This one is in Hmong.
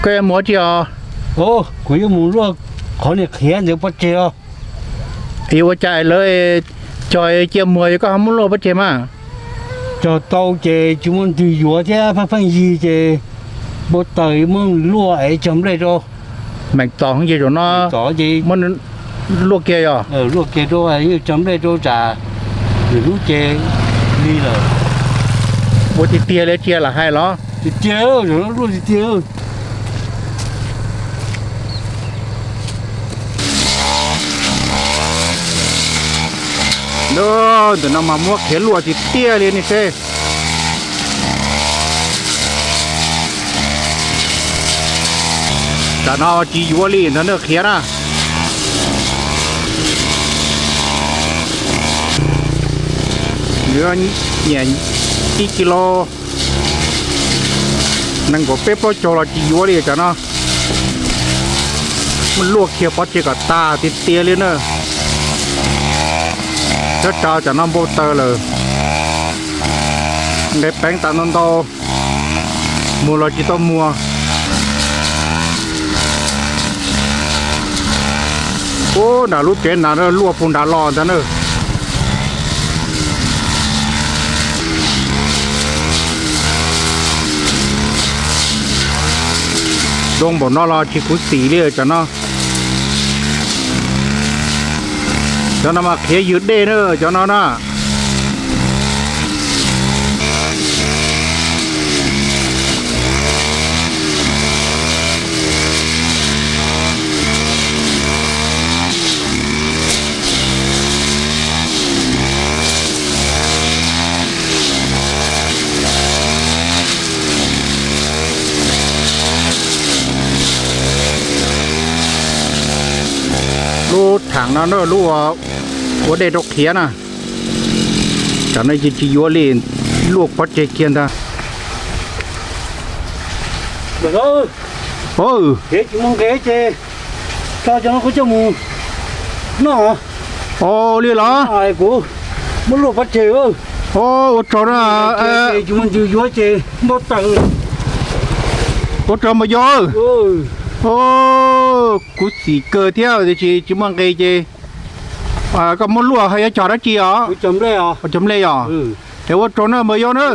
Koj yuav mus dab tsi os? Kuv yuav mus luaj qhov niag qhiav ntawd pov tseg os. Yuav ua cas lawv cog cia muag koj ho muab luaj pov tseg mas? Cog tau ces tsis muaj ntwg yuav thiab pheej pheej yig ces npau taws muab luaj es cog nplej rau. Meem txom ces zaum no muab luaj kiag yog? Luaj kiag rau, cog nplej rau tsam nws lub ces lig lawm. Ua tiag tiag li tsis yog lam hais los? Tiag tiag, zaum no luaj tiag tiag. Ntawm no mas muab qhiav luaj tiag tiag li nej seb. Tsam no tsis yuav li ntawd na qhiav na. Nyiam ib kis los nees nkaum peb plaub caug los tsis yuav li tsam no. Muab luaj kiag pov tseg kom tas tiag tiag li na. Tsam no tsam no npau taws lawm. Nqe peev tas ntau ntau, muag los tsis tau muag. Ub, nram lub tsev nram luaj puag nrad los ntag na. Zoo npaum no los tsis khuv xim li tsam no. Cov no mas qhiav ywg dej na cov no na. Lub tham no na, lub ua dej rau qhiav na. Tsam no ces tsis yuav li, luaj pov tseg kiag ntag. Tsis muaj nqe ces tso cov no kuv coj mus noj. Ua li los? Kuv muab luaj pov tseg. Ua tsaug na. Tsis muaj ntws yuav ces npau taws. Ua tsaug npawg Yob. Kuv xim kawg thiab tiam sis tsis muaj nqe ces koj muab luaj ho yuav cog dab tsi os? Ua cog nplej os. Es ua tsaug na npawg Yob na.